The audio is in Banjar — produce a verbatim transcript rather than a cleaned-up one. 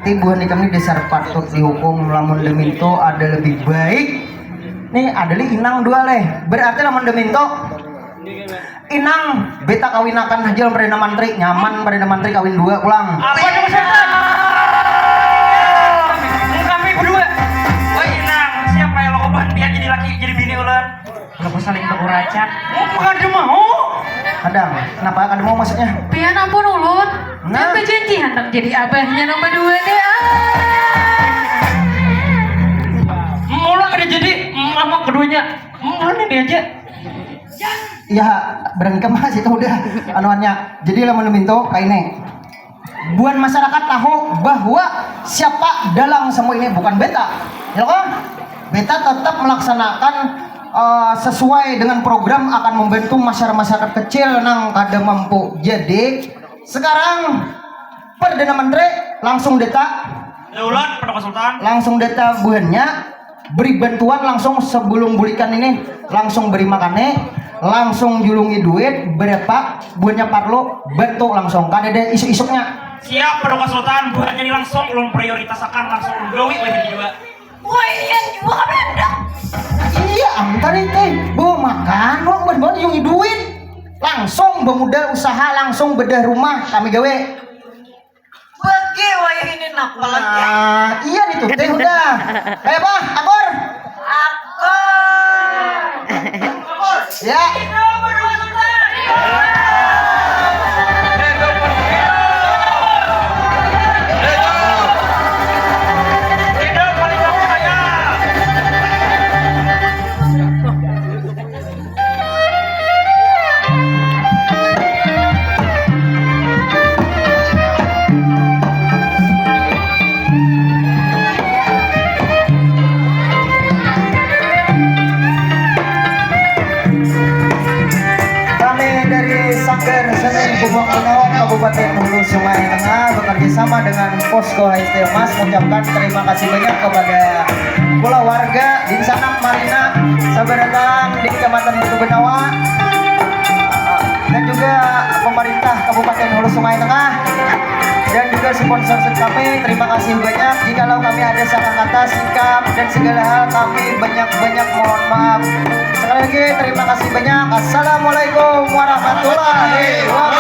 Ti buhan ikam ni dasar patut dihukum, lamun deminto ada lebih baik. Nih ada li inang dua leh. Berarti lamun deminto inang beta kawinakan haja lawan Perdana Mantri, nyaman Perdana Mantri kawin dua pulang. Apa tuh maksudnya? Kami berdua. Wah inang, siapa yang lo biar jadi laki jadi bini ular? Kalau saling beruracak. Kada mau. Kadang, kenapa kada mau maksudnya? Pian ampun ulun. Nah. Pian bajanji handak jadi abahnya nang badua deh. Ah. Mula kada jadi mama keduanya. Mula ini aja. Ya, berangkat mas itu udah anuannya. Jadi lamun minto kayak ini. Buan masyarakat tahu bahwa siapa dalang semua ini bukan beta. Ya kan? Beta tetap melaksanakan uh, sesuai dengan program akan membantu masyarakat-masyarakat kecil nang kada mampu. Jadi sekarang Perdana Menteri langsung data. Daulat, Perdana Sultan. Langsung data buhannya beri bantuan langsung sebelum bulikan ini langsung beri makannya langsung julungi duit berapa buahnya parlo bantu langsung kada ada isuk-isuknya. Siap Perdana Sultan, buahnya ini langsung ulun prioritasakan langsung ulun gawi lagi juga. Wah iya juga kan ada. Iya antar itu bu makan lo buat buat julungi duit langsung bermodal usaha langsung bedah rumah kami gawe. Bagi wayah ini napa lagi? Nah, iya nih tuh, teh udah. Kayak apa? Akur? Akur. Ya. Kami dari Sanggar Seni Bubak Benawang Kabupaten Hulu Sungai Tengah bekerja sama dengan Posko H S T Mas mengucapkan terima kasih banyak kepada pula warga di sana Marina sabar datang di Kecamatan Batu Benawa dan juga pemerintah Kabupaten Hulu Sungai Tengah dan juga sponsor kami terima kasih banyak jikalau kami ada salah kata sikap dan segala hal kami banyak-banyak mohon maaf sekali lagi terima kasih banyak assalamualaikum warahmatullahi wabarakatuh.